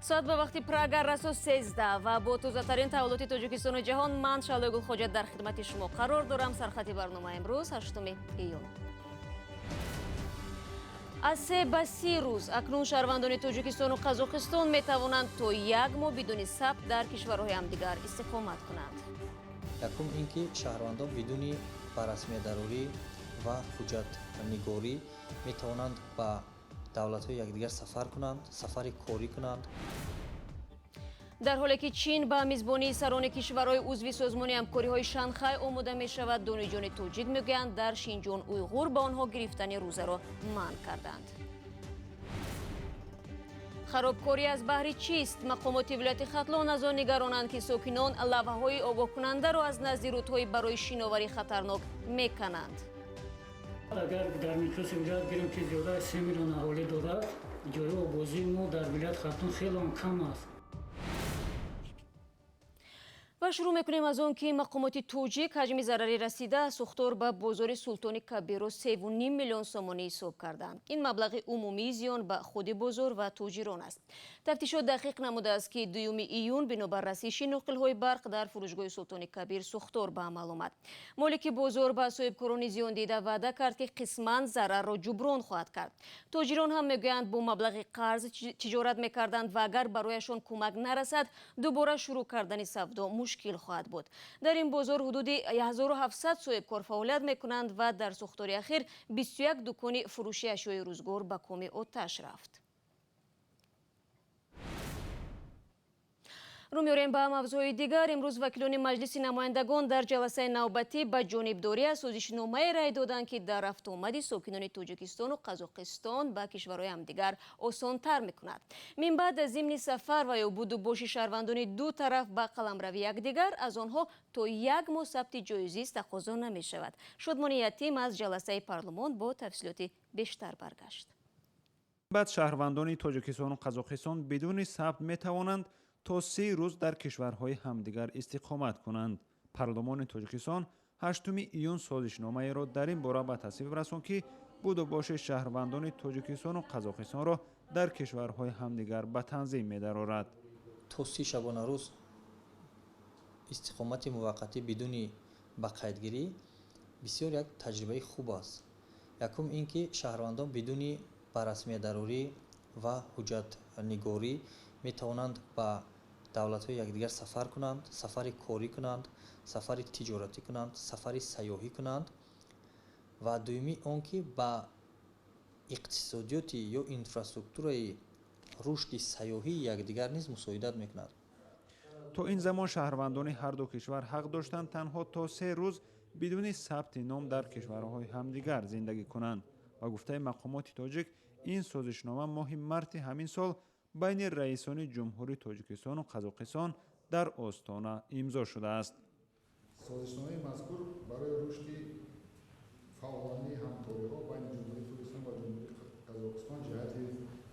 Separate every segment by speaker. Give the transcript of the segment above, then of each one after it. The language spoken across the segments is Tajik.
Speaker 1: Соат ба вақти Прага расо 13 ва бо тозатарин таҳаввулоти Тоҷикистону ҷаҳон ман Шаҳлои Гулхоҷа дар хидмати шумо қарор дорам. Сархати барнома имрӯз 8 июн. Аз 3 ба 30 рӯз акнун шаҳрвандони Тоҷикистону Қазоқистон метавонанд то як моҳ бидуни сабт дар кишварҳои ҳамдигар истиқомат кунанд.
Speaker 2: Якум ин ки шаҳрвандон бидуни ба расмиятдарорӣ ва ҳуҷҷатнигорӣ метавонанд ба давлатҳои якдигар сафар кунанд, сафари корӣ кунанд.
Speaker 1: Дар ҳоле ки Чин ба мизбонии сарони кишварҳои узви созмони ҳамкориҳои Шанхай омода мешавад, донишҷӯёни тоҷик мегӯянд, дар Шинҷон Уйғур ба онҳо гирифтани рӯзаро манъ карданд. Харобкорӣ аз баҳри чист? Мақомоти вилояти Хатлон аз он нигаронанд, ки сокинон лавҳаҳои огоҳкунандаро аз назди рӯдҳои барои шиноварӣ хатарнок мекананд.
Speaker 3: Агар дар миқёси вилоят гирем, ки зиёда аз 3 миллион аҳолӣ дорад, ҷои обозии мо дар вилояти Хатлон хеле кам аст.
Speaker 1: Ва шурӯъ мекунем аз он, ки мақомоти тоҷик ҳаҷми зарари расида аз сӯхтор ба бозори Султони Кабирро 3,5 миллион сомонӣ ҳисоб карданд. Ин маблағи умумии зиён ба худи бозор ва тоҷирон аст. Тафтишот дақиқ намудааст, ки 2 июн бинобар расиши ноқилҳои барқ дар фурӯшгоҳи Султони Кабир сӯхтор ба амал омад. Молики бозор ба соҳибкорони зиёндида ваъда кард, ки қисман зарарро ҷуброн хоҳад кард. Тоҷирон ҳам мегӯянд, бо маблағи қарз тиҷорат мекарданд ва агар барояшон кӯмак нарасад, дубора шурӯъ кардани савдо мушкил хоҳад буд. Дар ин бозор ҳудуди 1700 соҳибкор фаъолият мекунанд ва дар сӯхтори ахир 21 дукони фурӯши ашёи рӯзгор ба коми оташ рафт. Рӯ меорем ба мавзӯи дигар. Имрӯз вакилони Маҷлиси намояндагон дар ҷаласаи навбатӣ ба ҷонибдорӣ аз созишномае рай доданд, ки дар рафтуомади сокинони Тоҷикистону Қазоқистон ба кишварҳои ҳамдигар осонтар мекунад. Мин баъд зимни сафар ва ё будубоши шаҳрвандони ду тараф ба қаламрави якдигар аз онҳо то як моҳ сабти ҷои зист тақозо намешавад. Шодмони Ятим аз ҷаласаи парлумон бо тафсилоти бештар баргашт.
Speaker 4: Баъд шаҳрвандони Тоҷикистону Қазоқистон бидуни сабт метавонанд то 30 рӯз дар кишварҳои ҳамдигар истиқомат кунанд. Парлумони Тоҷикистон 8 июн созишномаеро дар ин бора ба тасвиб расон, ки будубоши шаҳрвандони Тоҷикистону Қазоқистонро дар кишварҳои ҳамдигар ба танзим медарорад.
Speaker 2: То 30 шабонарӯз истиқомати муваққатӣ бидуни ба қайдгирӣ бисёр як таҷрибаи хуб аст. Якум ин ки шаҳрвандон бидуни ба расмиятдарорӣ ва ҳуҷҷатнигорӣ метавонанд ба давлатҳои якдигар сафар кунанд, сафари корӣ кунанд, сафари тиҷоратӣ кунанд, сафари сайёҳӣ кунанд ва дуюми он ки ба иқтисодиёти ё инфраструктураи рушди сайёҳии якдигар низ мусоидат мекунад.
Speaker 4: То ин замон шаҳрвандони ҳар ду кишвар ҳақ доштанд танҳо то 3 рӯз бидуни сабти ном дар кишварҳои ҳамдигар зиндагӣ кунанд. Ба гуфтаи мақомоти тоҷик, ин созишнома моҳи марти ҳамин сол байни раисони ҷумҳури Тоҷикистону Қазоқистон дар Остона имзо шудааст.
Speaker 5: Созишномаи мазкур барои рушди фаъолонаи ҳамкориҳо байни Ҷумҳурии Тоҷикистон ва Ҷумҳурии Қазоқистон ҷиҳати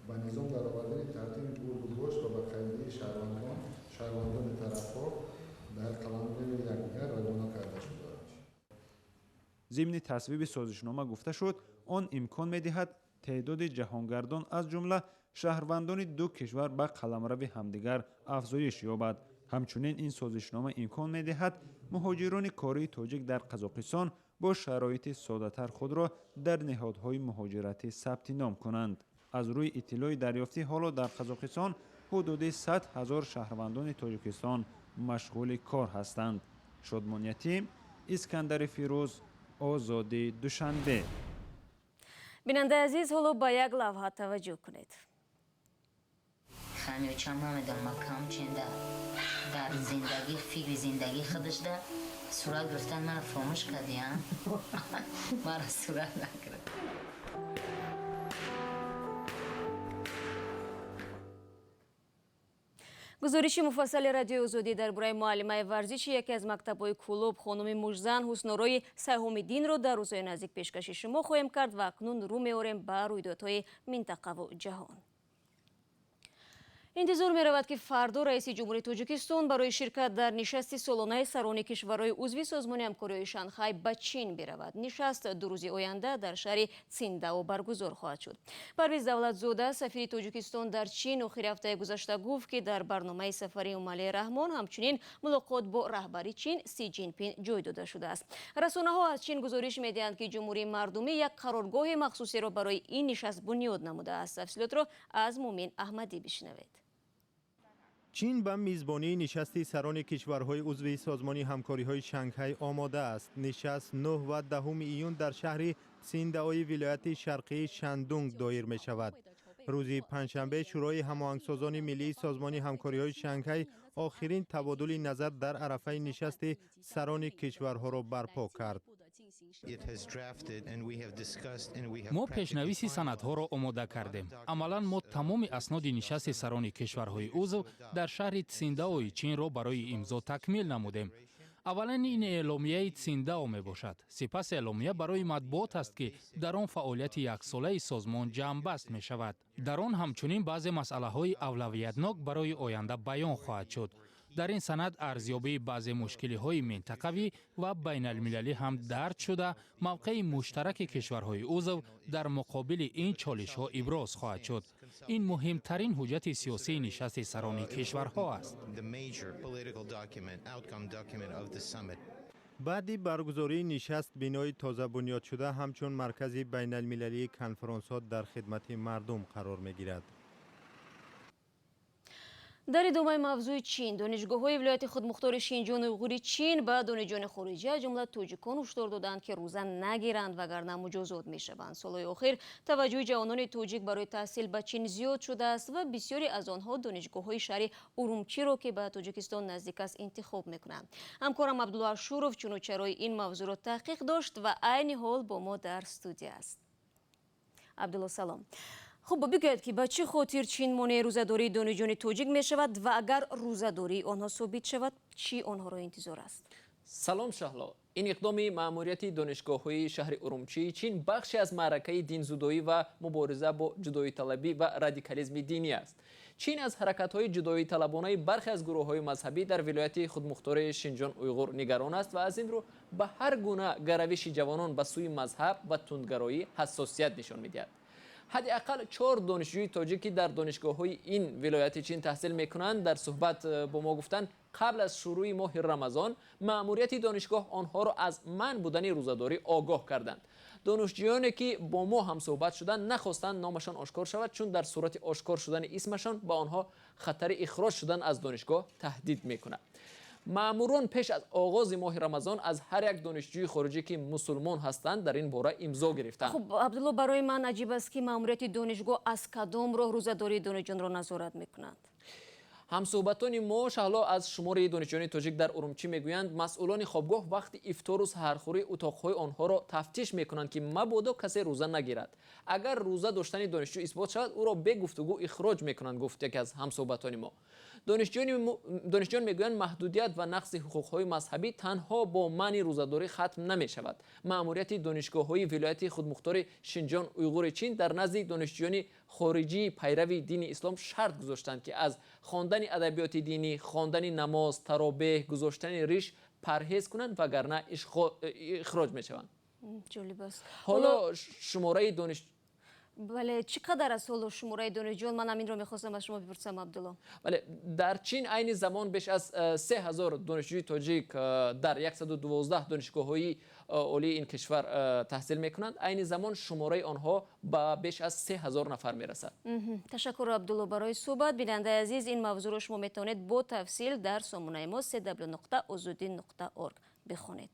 Speaker 5: ба низом даровардани тартиби бурдубош ва ба қайдгирии шаҳрвандони тарафҳо дар қаламрави якдигар равона карда шудааст.
Speaker 4: Зимни тасвиби созишнома гуфта шуд, он имкон медиҳад теъдоди ҷаҳонгардон аз ҷумла шаҳрвандони ду кишвар ба қаламрави ҳамдигар афзоиш ёбад. Ҳамчунин ин созишнома имкон медиҳад муҳоҷирони кории тоҷик дар Қазоқистон бо шароити соддатар худро дар ниҳодҳои муҳоҷиратӣ сабти ном кунанд. Аз рӯи иттилои дарёфтӣ ҳоло дар Қазоқистон ҳудуди 100 ҳазор шаҳрвандони Тоҷикистон машғули кор ҳастанд. Шодмон Ятим, Искандари Фирӯз, Озодӣ, Душанбе.
Speaker 1: Бинандаи азиз, ҳоло ба як лавҳа таваҷҷӯҳ кунед.
Speaker 6: Хамёчам намедонам кам ченда дар зиндагӣ, фикри зиндагӣ худашда сурат гирифтан мара фаромӯш кардӣ, а? Мара сурат нагирифт.
Speaker 1: Гузориши муфассали Радиои Озодӣ дар бораи муаллимаи варзиши яке аз мактабҳои Кӯлоб хонуми Мужзан Ҳуснорои Сайҳомиддинро дар рӯзҳои наздик пешкаши шумо хоҳем кард ва акнун рӯ меорем ба рӯйдодҳои минтақаву ҷаҳон. Интизор меравад, ки фардо раиси ҷумҳури Тоҷикистон барои ширкат дар нишасти солонаи сарони кишварҳои узви Созмони ҳамкориҳои Шанхай ба Чин биравад. Нишаст 2 рӯзи оянда дар шаҳри Циндао баргузор хоҳад шуд. Парвиз Давлатзода, сафири Тоҷикистон дар Чин, охири ҳафтаи гузашта гуфт, ки дар барномаи сафари Эмомалӣ Раҳмон ҳамчунин мулоқот бо раҳбари Чин Си Ҷинпин ҷой дода шудааст. Расонаҳо аз Чин гузориш медиҳанд, ки Ҷумҳурии Мардумӣ як қароргоҳи махсусеро барои ин нишаст бунёд намудааст. Тафсилотро аз Мумин Аҳмадӣ бишнавед.
Speaker 7: Чин ба мизбонии нишасти сарони кишварҳои узви Созмони ҳамкориҳои Шанхай омода аст. Нишаст 9 ва 10 июн дар шаҳри Синдаои вилояти шарқии Шандунг доир мешавад. Рӯзи панҷшанбе Шӯрои ҳамоҳангсозони миллии Созмони ҳамкориҳои Шанхай охирин табодули назар дар арафаи нишасти сарони кишварҳоро барпо кард.
Speaker 8: Мо пешнависи санадҳоро омода кардем. Амалан мо тамоми асноди нишасти сарони кишварҳои узв дар шаҳри Тсиндаои Чинро барои имзо такмил намудем. Аввалан ин эъломияи Тсиндао мебошад. Сипас эъломия барои матбуот аст, ки дар он фаъолияти яксолаи созмон ҷамъбаст мешавад. Дар он ҳамчунин баъзе масъалаҳои авлавиятнок барои оянда баён хоҳад шуд. Дар ин санад арзёбии баъзе мушкилиҳои минтақавӣ ва байналмилалӣ ҳам дарҷ шуда, мавқеи муштараки кишварҳои узв дар муқобили ин чолишҳо иброз хоҳад шуд. Ин муҳимтарин ҳуҷҷати сиёсии нишасти сарони кишварҳо аст.
Speaker 7: Баъди баргузории нишаст бинои тозабунёдшуда ҳамчун маркази байналмилалии конфронсҳо дар хидмати мардум қарор мегирад.
Speaker 1: Дар идомаи мавзӯи Чин, донишгоҳҳои вилояти худмухтори Шинҷони Уйғури Чин ба донишҷӯёни хориҷӣ, аз ҷумла тоҷикон, ҳушдор доданд, ки рӯза нагиранд, вагарна муҷозот мешаванд. Солҳои охир таваҷҷӯҳи ҷавонони тоҷик барои таҳсил ба Чин зиёд шудааст ва бисёре аз онҳо донишгоҳҳои шаҳри Урумчиро, ки ба Тоҷикистон наздик аст, интихоб мекунанд. Ҳамкорам Абдулло Ашуров чуну чарои ин мавзӯъро таҳқиқ дошт ва айни ҳол бо мо дар студия аст. Абдулло, салом. Хуб, бигӯяд, ки ба чӣ хотир Чин монеи рӯзадории донишҷӯёни тоҷик мешавад ва агар рӯзадории онҳо собит шавад, чӣ онҳоро интизор аст?
Speaker 9: Салом, Шаҳло. Ин иқдоми маъмурияти донишгоҳҳои шаҳри Урумчии Чин бахше аз маъракаи динзудоӣ ва мубориза бо ҷудоиталабӣ ва радикализми динӣ аст. Чин аз ҳаракатҳои ҷудоиталабонаи бархе аз гурӯҳҳои мазҳабӣ дар вилояти худмухтори Шинҷон Уйғур нигарон аст ва аз ин рӯ ба ҳар гуна гаравиши ҷавонон ба сӯи мазҳаб ва тундгароӣ ҳассосият нишон медиҳад. Ҳадди ақал чор донишҷӯи тоҷик, ки дар донишгоҳҳои ин вилояти Чин таҳсил мекунанд, дар суҳбат бо мо гуфтанд, қабл аз шурӯи моҳи Рамазон маъмурияти донишгоҳ онҳоро аз манъ будани рӯзадорӣ огоҳ карданд. Донишҷӯёне, ки бо мо ҳамсӯҳбат шуданд, нахостанд номашон ошкор шавад, чун дар сурати ошкор шудани исмашон ба онҳо хатари ихроҷ шудан аз донишгоҳ таҳдид мекунад. Маъмурон пеш аз оғози моҳи Рамазон аз ҳар як донишҷӯи хориҷӣ, ки мусулмон ҳастанд, дар ин бора имзо гирифтанд.
Speaker 1: Хуб, Абдулло, барои ман аҷиб аст, ки маъмурияти донишгоҳ аз кадом роҳ рӯзадории донишҷӯёнро назорат мекунанд?
Speaker 9: Ҳамсӯҳбатони мо, Шаҳло, аз шумори донишҷӯёни тоҷик дар Урумчӣ мегӯянд, масъулони хобгоҳ вақти ифтору саҳархӯрӣ утоқҳои онҳоро тафтиш мекунанд, ки мабодо касе рӯза нагирад. Агар рӯза доштани донишҷӯ исбот шавад, ӯро бе гуфтугӯ ихроҷ мекунанд, гуфт яке аз ҳамсӯҳбатони мо. Донишҷӯён мегӯянд, маҳдудият ва нақзи ҳуқуқҳои мазҳабӣ танҳо бо манъи рӯзадорӣ хатм намешавад. Маъмурияти донишгоҳҳои вилояти худмухтори Шинҷон Уйғури Чин дар назди донишҷӯёни хориҷии пайрави дини ислом шарт гузоштанд, ки аз хондани адабиёти динӣ, хондани намоз таробеҳ, гузоштани риш парҳез кунанд, вагарна ихроҷ мешаванд.
Speaker 1: Ҷолиб аст.
Speaker 9: Ҳоло шумораи дониш
Speaker 1: Бале, чӣ қадар аст ҳоло шумораи донишҷӯён? Ман ҳаминро мехостам аз шумо бипурсам, Абдулло.
Speaker 9: Бале, дар Чин айни замон беш аз 3000 донишҷӯи тоҷик дар 112 донишгоҳҳои олии ин кишвар таҳсил мекунанд. Айни замон шумораи онҳо ба беш аз 3000 нафар мерасад.
Speaker 1: Ташаккур, Абдулло, барои суҳбат. Бинандаи азиз, ин мавзӯъро шумо метавонед бо тафсил дар сомонаи мо cw.ozodi.org бихонед.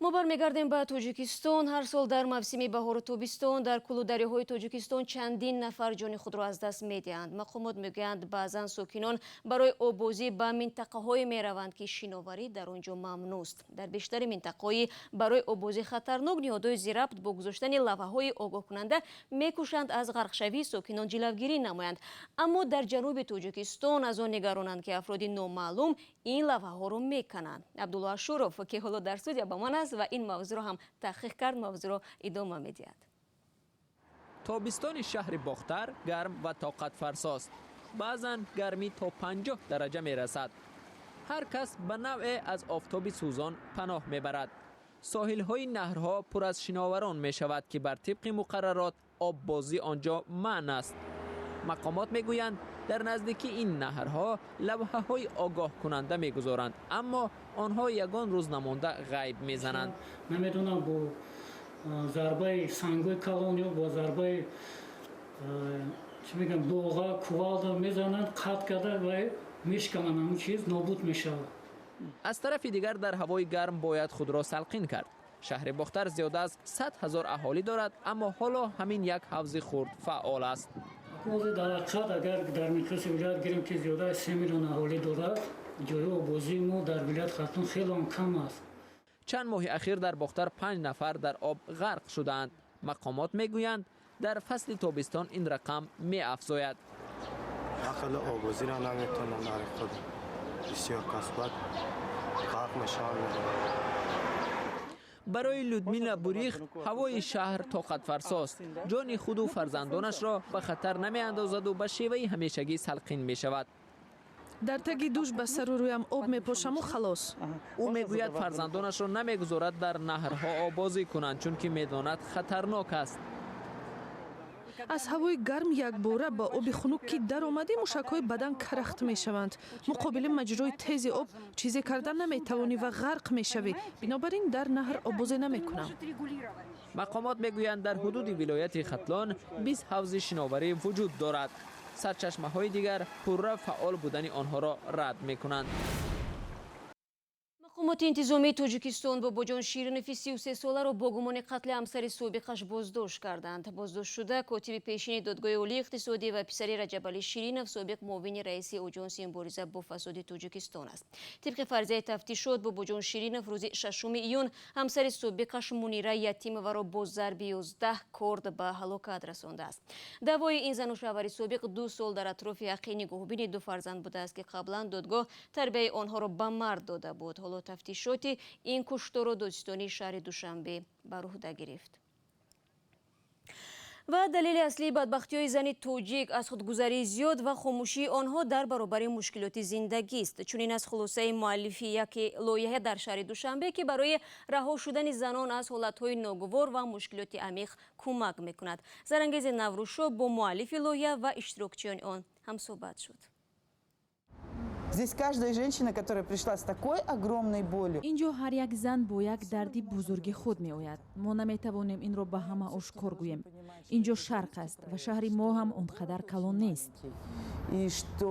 Speaker 1: Мо бармегардем ба Тоҷикистон. Ҳар сол дар мавсими баҳору тобистон дар кӯлу дарёҳои Тоҷикистон чандин нафар ҷони худро аз даст медиҳанд. Мақомот мегӯянд, баъзан сокинон барои оббозӣ ба минтақаҳое мераванд, ки шиноварӣ дар он ҷо мамнӯъст. Дар бештари минтақаҳои барои оббозӣ хатарнок ниҳодҳои зирабт бо гузоштани лавҳаҳои огоҳкунанда мекӯшанд аз ғарқшавии сокинон ҷилавгирӣ намоянд. Аммо дар ҷануби Тоҷикистон аз он нигаронанд, ки афроди номаълум ин лавҳаҳоро мекананд. Абдулло Ашуров, ки ҳоло дар студия ба ман аст ва ин мавзӯъро ҳам таҳқиқ кард, мавзӯъро идома медиҳад.
Speaker 9: Тобистони шаҳри Бохтар гарм ва тоқатфарсост. Баъзан гармӣ то 50 дараҷа мерасад. Ҳар кас ба навъе аз офтоби сӯзон паноҳ мебарад. Соҳилҳои наҳрҳо пур аз шиноварон мешавад, ки бар тибқи муқаррарот оббозӣ он ҷо манъ аст. Мақомот мегӯянд, дар наздикии ин наҳрҳо лавҳаҳои огоҳкунанда мегузоранд, аммо онҳо ягон рӯз намонда ғайб мезананд.
Speaker 3: Намедонам, бо зарбаи сангҳои калон ё бо зарбаи, чӣ мегӯям, боға, кувалда мезананд, қатъ карда ва мешикананд, ҳамон чиз нобуд мешавад.
Speaker 9: Аз тарафи дигар, дар ҳавои гарм бояд худро салқин кард. Шаҳри Бохтар зиёда аз 100 000 аҳолӣ дорад, аммо ҳоло ҳамин як ҳавзи хурд фаъол аст.
Speaker 3: Ҳозир дар ҳақиқат, агар дар миқёси вилоят гирем, ки зиёда аз 3 миллион аҳолӣ дорад, ҷойи оббозии мо дар вилояти Хатлон хеле ҳам кам аст.
Speaker 9: Чанд моҳи ахир дар Бохтар панҷ нафар дар об ғарқ шудаанд. Мақомот мегӯянд, дар фасли тобистон ин рақам меафзояд.
Speaker 10: Ақли обозиро наметавонам, дар худ бисёр кас бад ғарқ мешаванд.
Speaker 9: Барои Людмила Бурих ҳавои шаҳр тоқатфарсост. Ҷони худу фарзандонашро ба хатар намеандозаду ба шеваи ҳамешагӣ салқин мешавад.
Speaker 11: Дар таги душ ба сару рӯям об мепошаму халос.
Speaker 9: Ӯ мегӯяд, фарзандонашро намегузорад дар наҳрҳо оббозӣ кунанд, чунки медонад, хатарнок аст.
Speaker 11: Аз ҳавои гарм якбора ба оби хунук ки даромадӣ, мушакҳои бадан карахт мешаванд. Муқобили маҷрои тези об чизе карда наметавонӣ ва ғарқ мешавӣ. Бинобар ин дар наҳр оббозӣ намекунам.
Speaker 9: Мақомот мегӯянд, дар ҳудуди вилояти Хатлон 20 ҳавзи шиноварӣ вуҷуд дорад. Сарчашмаҳои дигар пурра фаъол будани онҳоро рад мекунанд.
Speaker 1: Мақомоти интизомии Тоҷикистон Бобоҷон Ширинови 33 соларо бо гумони қатли ҳамсари собиқаш боздошт карданд. Боздоштшуда котиби пешини Додгоҳи олии иқтисодӣ ва писари Раҷабалӣ Ширинов, собиқ муовини раиси Оҷонси мубориза бо фасоди Тоҷикистон аст. Тибқи фарзияи тафтишот, Бобоҷон Ширинов рӯзи 6 июн ҳамсари собиқаш Мунира Ятимоваро бо зарби 11 корд ба ҳалокат расондааст. Даъвои ин зану шавҳари собиқ 2 сол дар атрофи ҳаққи нигоҳубини ду фарзанд будааст, ки қаблан додгоҳ тарбияи онҳоро ба мард дода буд. Ҳоло тафтишоти ин кушторро додситонии шаҳри Душанбе бар уҳда гирифт. Ва далели аслии бадбахтиҳои зани тоҷик аз худгузарии зиёд ва хомӯшии онҳо дар баробари мушкилоти зиндагист. Чунин аз хулосаи муаллифи яке лоиҳа дар шаҳри Душанбе, ки барои раҳо шудани занон аз ҳолатҳои ногувор ва мушкилоти амиқ кӯмак мекунад. Зарангези Наврӯзшо бо муаллифи лоиҳа ва иштирокчиёни он ҳамсӯҳбат шуд.
Speaker 12: Здесь каждая женщина, которая пришла с такой огромной болью.
Speaker 13: Инҷо ҳар як зан бо як дарди бузурги худ меояд. Мо наметавонем инро ба ҳама ошкор гӯем. Инҷо шарқ аст ва шаҳри мо ҳам он қадар калон нест.
Speaker 12: И что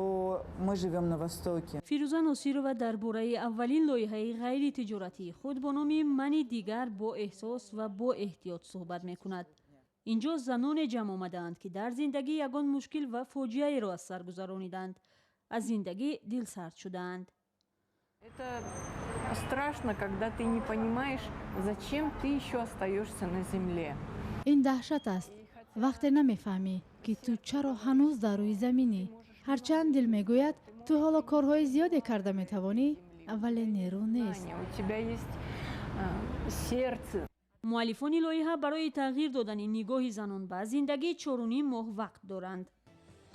Speaker 12: мы живем на Востоке.
Speaker 14: Фирӯза Носирова дар бораи аввалин лоиҳаи ғайритиҷоратии худ бо номи «Мани дигар» бо эҳсос ва бо эҳтиёт суҳбат мекунад. Инҷо заноне ҷамъ омадаанд, ки дар зиндагӣ ягон мушкил ва фоҷиаеро аз сар гузарониданд, аз зиндагӣ дилсард шудаанд.
Speaker 15: Это страшно, когда ты не понимаешь, зачем ты еще остаешься на земле.
Speaker 16: Ин даҳшат аст, вақте намефаҳмӣ, ки ту чаро ҳанӯз дар рӯи заминӣ. Ҳарчанд дил мегӯяд, ту ҳоло корҳои зиёде карда метавонӣ, вале нерӯ нест.
Speaker 15: У тебя есть сердце.
Speaker 14: Муаллифони лоиҳа барои тағйир додани нигоҳи занон ба зиндагӣ 4,5 моҳ вақт доранд.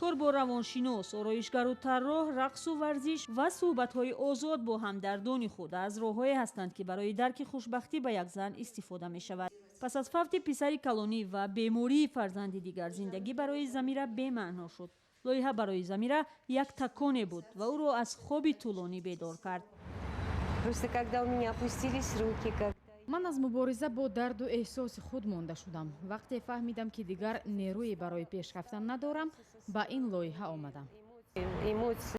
Speaker 14: Кор бо равоншинос, ороишгару тарроҳ, рақсу варзиш ва суҳбатҳои озод бо ҳамдардони худ аз роҳҳое ҳастанд, ки барои дарки хушбахтӣ ба як зан истифода мешавад. Пас аз фавти писари калонӣ ва бемории фарзанди дигар, зиндагӣ барои Замира бемаъно шуд. Лоиҳа барои Замира як таконе буд ва ӯро аз хоби тӯлонӣ бедор кард.
Speaker 17: Просто когда у меня опустились руки, когда
Speaker 18: Ман аз мубориза бо дарду эҳсоси худ монда шудам. Вақте фаҳмидам, ки дигар нерӯе барои пеш рафтан надорам, ба ин лоиҳа омадам.
Speaker 17: Эмоции.